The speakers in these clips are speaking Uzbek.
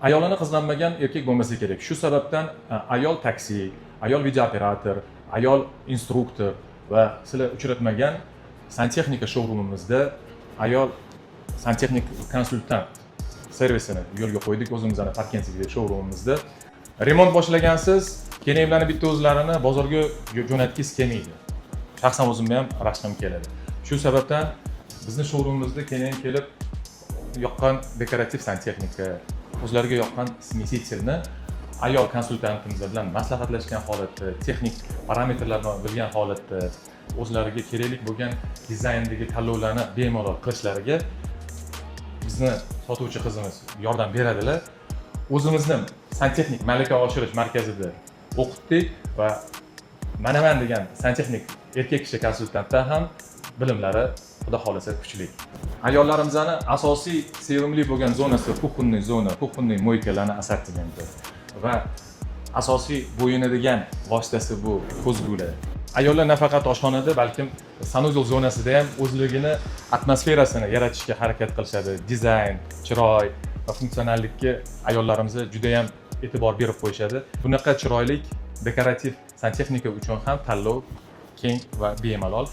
Ayolini qizg'anmagan erkak bo'lmasa kerak. Shu sababdan ayol taksi, ayol videooperator, ayol instruktor va sizlar uchratmagan santexnika showroomimizda ayol santexnik konsultant servisini yo'lga qo'ydik o'zimizni Parkentdagi showroomimizda. Remont boshlagansiz, keyin bitta o'zlarini bozorga jo'natgisi kelmaydi. Shaxsan o'zimni ham rashkim keladi. Shu sababdan bizni showroomimizda keyin kelib yoqqan dekorativ santexnika, o'zlariga yoqqan смеситель ni ayol konsultantimiz bilan maslahatlashgan holatda, texnik parametrlarni bilgan holatda, o'zlariga kerakli bo'lgan dizayndagi tanlovlarni bemalol qilishlariga bizni sotuvchi qizimiz yordam beradilar. O'zimizni santexnik malaka oshirish markazida o'qitdik va manaman degan santexnik erkak kishi konsultantdan ham bilimlari, xudo xohlasa, kuchli. Ayollarimizni asosiy sevimli bo'lgan zonasi кухонный zona, кухонный мойка larni assortimenti va asosiy bo'yinadigan vositasi bu ko'zgular. Ayollar nafaqat oshxonada, balkim санузел zonasida ham o'zligini atmosferasini yaratishga harakat qilishadi. Dizayn, chiroy va funksionallikka ayollarimiz juda ham e'tibor berib qo'yishadi. Bunaqa chiroyli dekorativ santexnika uchun ham tanlov keng va bemalol.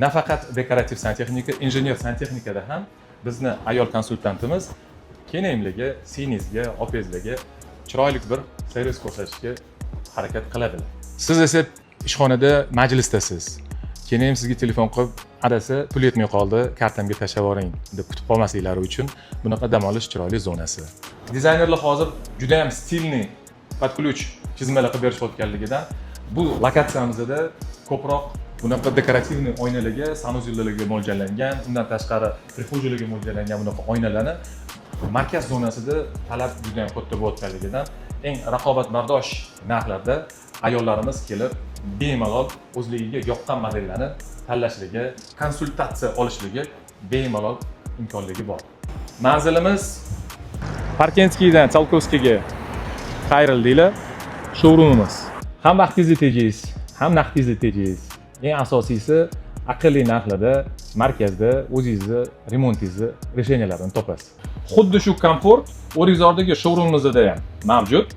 Nafaqat dekorativ santexnika, injener santexnikada ham bizni ayol konsultantimiz kelinimlarga, singlingizga, opangizlarga chiroyli bir servis ko'rsatishga harakat qiladilar. Siz esa ishxonada majlisdasiz. Keyin sizga telefon qilib, "Adasi, pul yetmay qoldi, kartamga tashlab yuboring", deb kutib qolmasliklari uchun bunaqa dam olish chiroyli zonasi. Dizaynerlar hozir juda ham стильный, под ключ chizmalar qilib berishayotganligidan bu lokatsiyamizda ko'proq bunaqa декоративный oynalarga, санузел larga mo'ljallangan, undan tashqari прихожий larga mo'ljallangan bunaqa oynalarni markaz zonasida talab juda ham katta bo'layotganligidan eng raqobatbardosh narxlarda ayollarimiz kelib bemalol o'zligiga yoqqan modellarni tanlashligi, konsultatsiya olishligi bemalol imkonligi bor. Manzilimiz: Parkentskiydan Tsiolkovskiyga qayrildinglar, showroomimiz. Ham vaqtingizni tejaysiz, ham naqdingizni tejaysiz. Eng asosiysi, aqlli narxlarda markazda o'zingizni remontingizni решения larini topasiz. Xuddi shu komfort O'rikzordagi showroomimizda ham mavjud.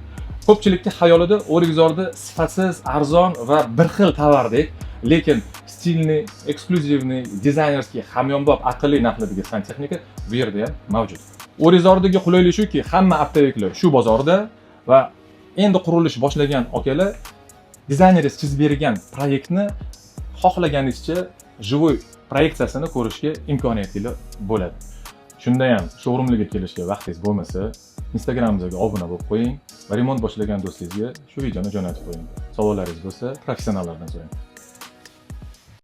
Ko'pchilikni xayolida O'rikzorda sifatsiz, arzon va bir xil tovardek, lekin стильный, эксклюзивный, дизайнерский, hamyonbop, aqlli narxlardagi santexnika bu yerda ham mavjud. O'rikzordagi qulaylik shuki, hamma оптовик lar shu bozorda va endi qurilish boshlagan akalar dizayneringiz chizib bergan proyektni xohlaganingizcha живой proyeksiyasini ko'rishga imkoniyatinglar bo'ladi. Shunda ham showroomlarga kelishga vaqtingiz bo'lmasa, Instagramimizga obuna bo'lib qo'ying va remont boshlagan do'stingizga shu videoni jo'natib qo'ying. Savollaringiz bo'lsa, professionallardan so'rang.